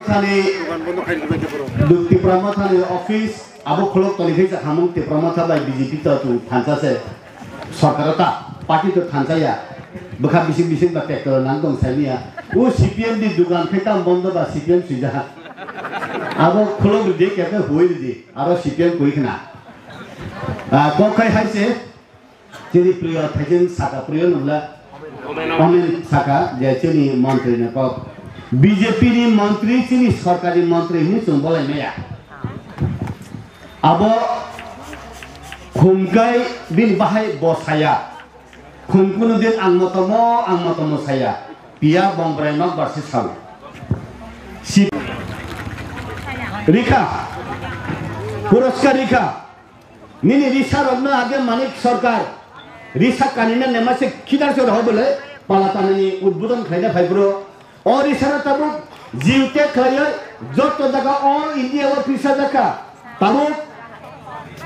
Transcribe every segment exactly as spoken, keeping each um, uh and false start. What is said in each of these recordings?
Thani Duk Tipra Mothani office abo khulok toni khe hamung Tipra Motha bai B J P to tu thansa se sorkar ta party to thansa ya bwkha bising bising ba tractor nang tong sai ya. O C P M ni dugan khe tam bondo ba C P M sui jaha. Abo khulok di khe hui di aro C P M koi khna. Ah, kok khai hai se. Chini priyo thaiching saka priyo nungla. Omen saka je chini montri ni kok. B J P ni montri chini sorkari montri hini chwng bolai maya. Abo khumkai bini bahai bosaya. Khum kunu din ang motomo, ang motomo saya. Piya bongrai nok barsi sao. Si Rikha. Puraskar Rikha. Nini risa rokno age Manik Sarkar risa kanina nema se khidar se roho bole pala tanani udbodon khlaina phai bro. O risa no tabuk jiute khlaioi joto jaga all India o pisa jaka tabuk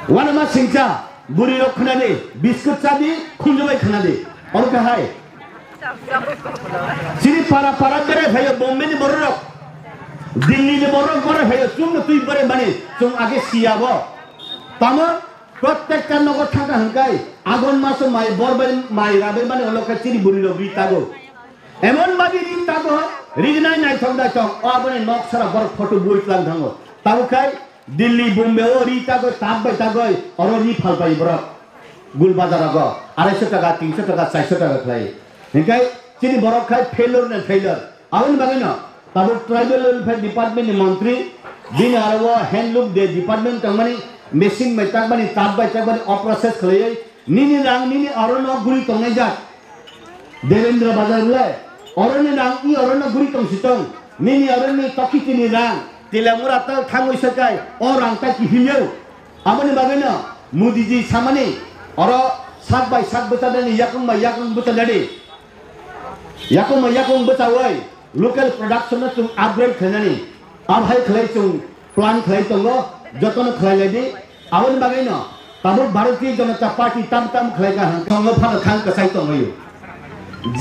wanama singcha buri rok khnadi biskut chadi khunjubai khnadi oro kahai. Chini para para berai phaio Bombay ni borok rok, Delhi ni borok rok berai phaio chwng no twi berai mani chwng age siya bo. Tamo prottekta nogo thangka hwnkai agon maso mai bor bai mai rabai mani olo khe chini buri rok ri tago. Emon babi ri tago rignai naithok naithok o aboni nok sara borok photo bui tlang thango. Tamo khai Delhi, Bombay o ri tagoi, tab bai tagoi, oro ri phal pai borok. Gul bazar rogo, arai sho taka, tin sho taka, char sho taka khlai. Hinkhe chini borok khai failure na failure. Aboni bagwi no, tabuk tribal welfare department ni montri, bini aro o handloom de department tongmani, machine bai takmani, tab bai takmani, o process khlaiwi, nini rang, nini aro no guri tongnai jak. Devendra Bazar le, oroni rang i oroni guri tong si tong, nini oroni toki tini rang, Tilamura tal thangwi sakai, o rang tai kihilyo. Aboni bagwi no, Modi ji samani, oro sak bai sak bwcha dani, yakung bai yakung bwcha dani. Yakung bai yakung bwcha wai, local production no chung upgrade khainani. Abhai khlai chwng plan khlai tongo, jotono khlai lai di. Aboni bagwi no tabuk Bharatiya Janata Party tam tam khlai ka hang tongo phano thang kwchai tongwi.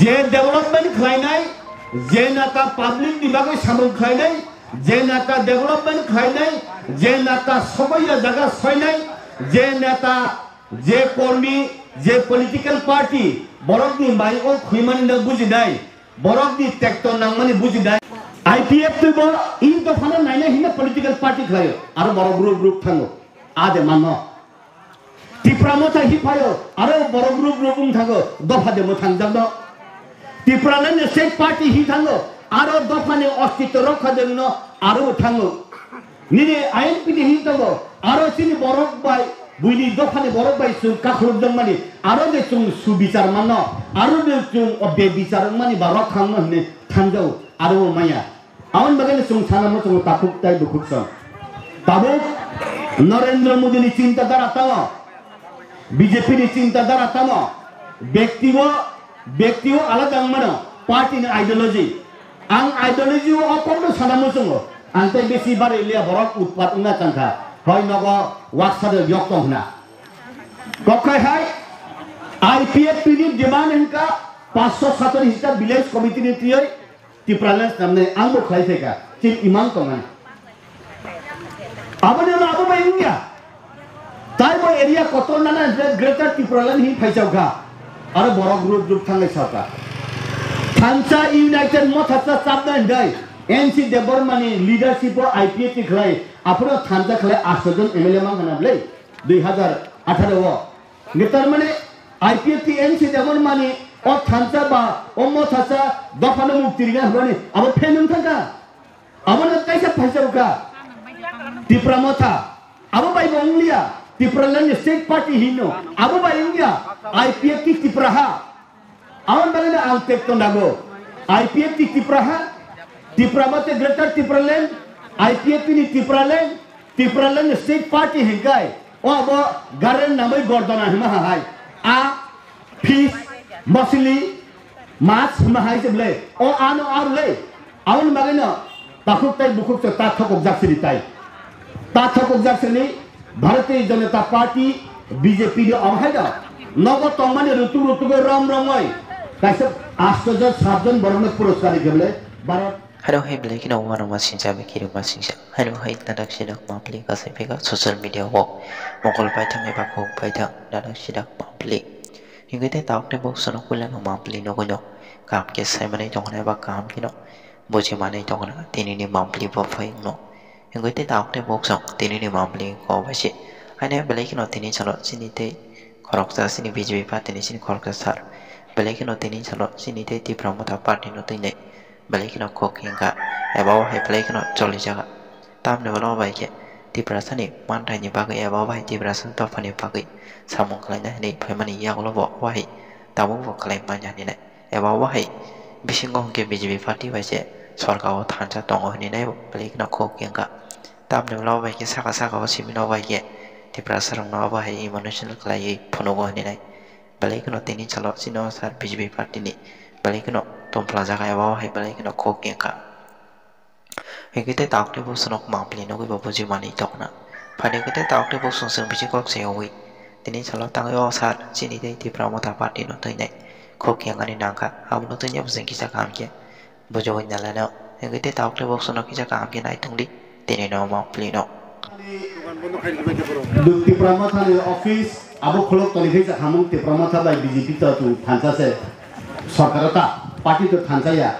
Je development khlainai, je nata public ni bagwi samung khlainai, je nata development khlainai, je nata soboya jaga soinai, je nata, je kormi, je political party borok ni mai o khwimani no bujinai. Borok ni tekto nangmani buji dai. I P F T bo in dophano naina hino political party khlaio. Aro borok group group thango. Ade mano. Tipra Motha hi phaio. Aro borok group group wng thango. Dopha demo thangjak no. Tipraland state party hi thango. Aro dophani ostitto rokha dengno aro thango. Nini I N P ni hin tongo, aro chini borok bai, buini dophani borok bai chwng kakhulukjakmani, aro de chwng subichar manno, aro de chwng o bebichar wngmani ba rok thangno hwnwi thanjao, aro bo maya. Aboni bagwi no chwng sana muchungo takhuk tai bukhuk song. Tabuk Narendra Modi ni chinta dhara tamo, B J P ni chinta dhara tamo, bekti o, bekti o alada wngmano, party ni ideology. Ang ideology o o kokno sana muchungo. Ang tei besi barwi liya borok utpat wngna tangkha. Hoi nogo waksa de yok tong hwna. Kokhai hai I P F T ni demand hwnkha panchsho satri hisa village committee ni tiyoi Tipraland namnai ang bo khlai phaikha. Chini imang tongnai. Aboni ulo abo bai wngya. Tai bo area kotor nana hwnkhe Greater Tipraland hin phaichao kha. Aro borok group group thanglai sao kha. Thansa United Motha cha chapna hwndai N C Debbarma ni leadership o I P F T khlai. Aphuru thansa khlai asto jon M L A mang khana bwlai dui hazar atharo o. Nge tar mane I P F T N C Debbarma ni o thansa ba o Motha cha dophano mukti rina hwnani abo phenung thangkha. Abono kaisa phaisa wngkha Tipra Motha. Abo bai bo wngliya Tipraland ni state party hino. Abo bai wngya I P F T Tipra ha. Aboni bagwi no ang tek tong dago. I P F T Tipra ha, Tipra Motha Greater Tipraland, I P F T ni Tipraland, Tipraland ni state party hinkai. O abo garen namai gordona hima ha hai. A Fish, mosili, mas hwnma hai se bwle. O ano ar le. Aboni bagwi no takhuk tai bukhuk se ta thokok jak sini tai. Ta thokok jak sini Bharatiya Janata Party B J P ni om hai no. Nogo tongmani rutuk rutuk rom rom oi. Kaisa asto jon sat jon borok no puroskar ri khe bwle. Bharat Hano hai belai kheno uanama singcha, bikirima singcha. Hano hai nanak sinak mapli kasai peka social media o mokol paithang eba kok paithang nanak sinak mapli. Hingke te tok te bok sono kuilano mapli no kuino. Kam ke sai manai tongna eba kam kino buji manai tongna tinini mapli bo phai no. Hingke te tok te bok song tinini mapli ko bai se. Haino belai kheno tini salo chini tei khoroksa chini B J P party ni chini khoroksa sir. Belai kheno tini salo chini tei Tipra Motha party no twi nai. Belai kheno kok hingka, eba o hai belai kheno cholijaga. Tamni ulo bai khe Tiprasani manthai ni bagwi eba o bai Tiprasa dophani bagwi samung khlaina hinwi phaimani yagulo bo o hai tabuk bo khlai manya hinwi nai. Eba o hai bisingo hwnkhe B J P party bai se sorkar o thansa tongo hinwi nai belai kheno kok hingka. Tamni ulo bai khe saka saka o simi no bai khe Tiprasa rok no obo hai emotional khlaiwi phunugo hinwi nai. Belai kheno tini salo chini o sir B J P party ni belai kheno tompla jaga eba o hai belai kheno kok hingka. Hingke te tok te bok sono mapli nugwi bo buji manwi tongna. Phaini hingke te tok te bok song song bisi kok se oi. Tini salo tangwi o sir chini tei Tipra Motha party no twi nai kok hingani nangkha. Abono twi nai bwswng kisa kaham khe bujogwi nalano. Hingke te tok te bok sono kisa kaham khe nai tongdi tini no mapli no. Duk Tipra Motha ni office abo khulok toni khe samung Tipra Motha bai B J P to tung thansa se. Sorkar ta party to thansa ya.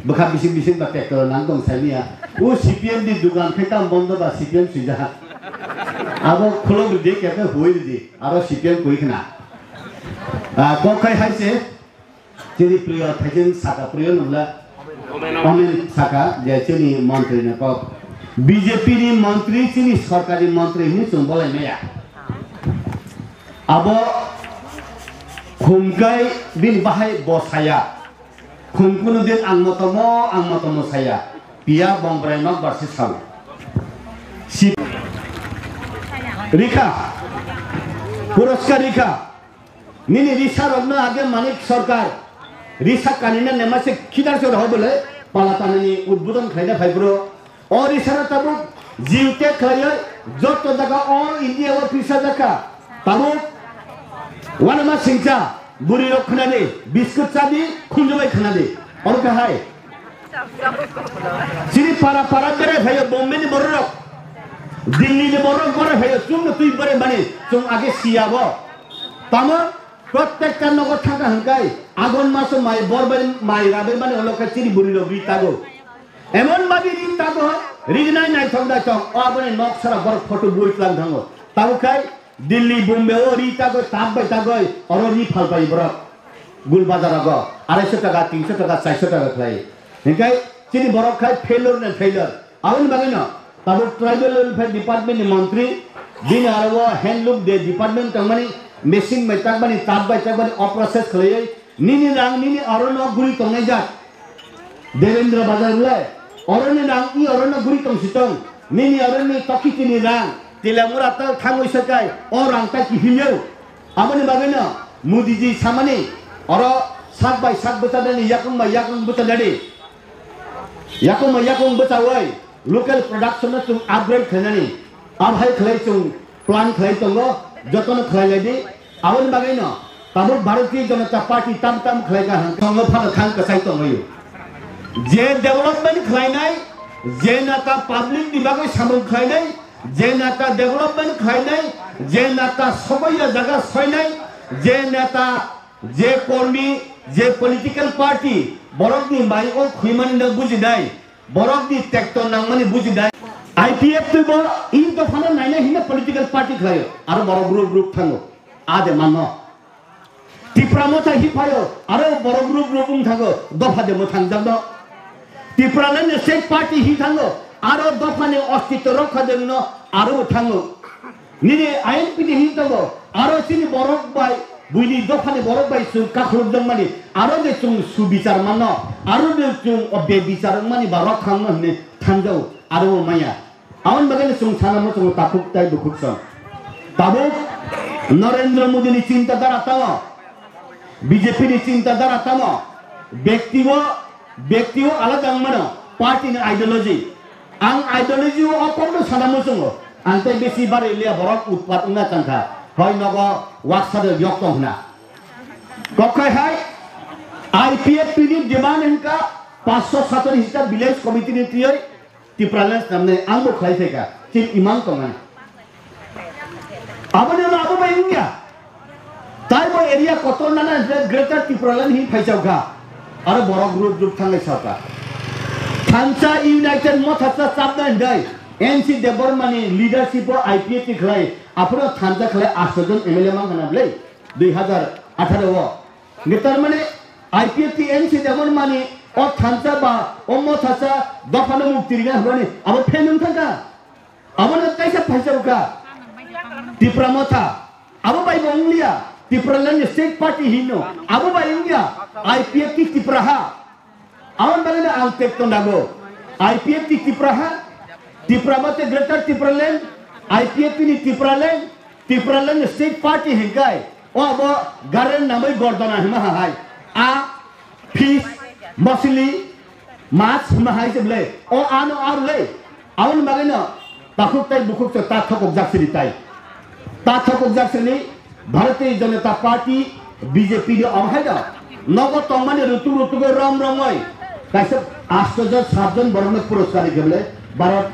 Bwkha bising bising ba tractor nang tong sai niya. O C P M ni dugan khe tam bondo ba C P M sui jaha. Abo khulok ridi khe khe hui ridi. Aro C P M koi khna. Ah, kok khai hai se. Chini priyo thaiching saka priyo nungla. Omen saka je chini montri ni kok. B J P ni montri chini sorkari montri hini chwng bolai maya. Abo khumkai bini bahai bo saya. Khum kunu din ang motomo, ang motomo saya. Piya bongrai nok barsi sao. Si Rikha. Puraskar rikha. Nini risa rokno age Manik Sarkar risa kanina nema se khidar se roho bole pala tanani udbodon khlaina phai bro. O risa no tabuk jiute khlaioi jotto jaga all India o pisa jaka. Tabuk wanama singcha buri rok khnadi biskut chadi khunjubai khnadi. Oro kahai. Chini para para berai phaio Bombay ni borok rok. Delhi ni borok rok berai phaio chwng no twi berai mani chwng age siya bo. Tamo prottekta nogo thangka hwnkhe agon maso mai bor bai mai rabai mani olo khe chini buri rok ri tago. Emon babi ri tago rignai naithok naithok o aboni nok sara borok photo bui tlang thango. Tamo khai Delhi, Bombay o ri tagoi, tak bai tagoi, oro ri phal bai borok. Gul bazar rogo, arai sho taka, tin sho taka, char sho taka khlai. Hinkhe chini borok khai failure na failure. Aboni bagwi no, tabuk tribal welfare department ni montri, bini aro o handloom de department tongmani, machine bai takmani, tak bai takmani, o process khlaiwi, nini rang, nini aro no guri tongnai jak. Devendra Bazar le, oro ni rang i oro no guri tong si tong, nini oro ni tokiti ni rang, Tilamura tal thangwi sakai, o rang ta kiphilyo. Aboni bagwi no, Modi ji samani, oro sak bai sak bwcharnani, yakung bai yakung bwcharnani, yakung bai yakung bwchawi, local production no chwng upgrade khlainani, abhai khlai chwng plan khlai tongo, jotono khlai lai di. Aboni bagwi no tabuk Bharatiya Janata Party tam tam khlai ka hang tongo phano thang kwchai tongwi. Je development khlainai, je nata public ni bagwi samung khlainai, je nata development khlainai, je nata soboya jaga soinai, je nata, je kormi, je political party borok ni mai o khwimani no bujinai, borok ni tekto nangmani bujinai. I P F T bo in dophano nainai hinna political party khlaio, aro borok group group thango. Ade manno. Tipra Motha hi phaio, aro borok group group wng thango, dopha de mwthang jakno. Tipraland ni state party hi thango, aro dopha ni ostitto rokha de wngno, aro bo thango. Nini I N P ni hi tongo, aro chini borok bai, buini dopha ni borok bai chwng kakhuluk jongmani, aro de chwng subichar manno, aro de chwng o bebichar wngmani ba rokha wngno hinwi thangjao, aro bo maya. Aboni bagwi no chwng sana muchungo takhuk tai bukhuk song. Tabuk Narendra Modi ni chinta dhara tamo, B J P ni chinta dhara tamo, bekti o, bekti o alada wng mano, party ni ideology. Ang ideology o o kokno sana muchungo, ang tei besi bari liya borok utpat wngna changkha, hoi nogo waksa de yok tong hwna. Kok khai hai, I P F T ni demand hwnkha, Paanch sho satari hita village committee ni tiyoi Tipraland namnai ang bo khlai phaikha, chini imang tongnai. Aboni ulo abo bai wngya. Tai bo area kotor nana hwnkhe Greater Tipraland hin phaichaukha. Aro borok group group thanglai sauka. Thansa United Motha sa chapna hwndai N C Debbarma ni leadership o I P F T khlai, aphuru thansa khlai asto jon M L A mang khana bwlai dui hazar atharo o. Nge tar mane I P F T N C Debbarma ni o thansa ba o Motha sa dopha no mukti ringa hwnani abo phenung thangka. Abo no kaisa phaisa uka. Tipra Motha. Abo bai bo ungliya. Tipraland State Party hino. Abo bai ungliya. I P F T Tipra ha. Aboni bagwi no ang tek tong dago. I P F T Tipra ha, Tipra mate Greater Tipraland, I P F T ni Tipraland, Tipraland State Party hinkai. O abo garen namai gordona hima hai. A, fish, machli, mas hima hai se ble. O ano ar le. Aboni bagwi no takhuk tai bukhuk se ta thokok jak sini tai. Ta thokok jak sini Bharatiya Janata Party, B J P ni omo hai da. Nogo tongmani rutuk rutugo rom romoi. Kaisa asto jon sat jon borokno puroskar ri kheble Bharat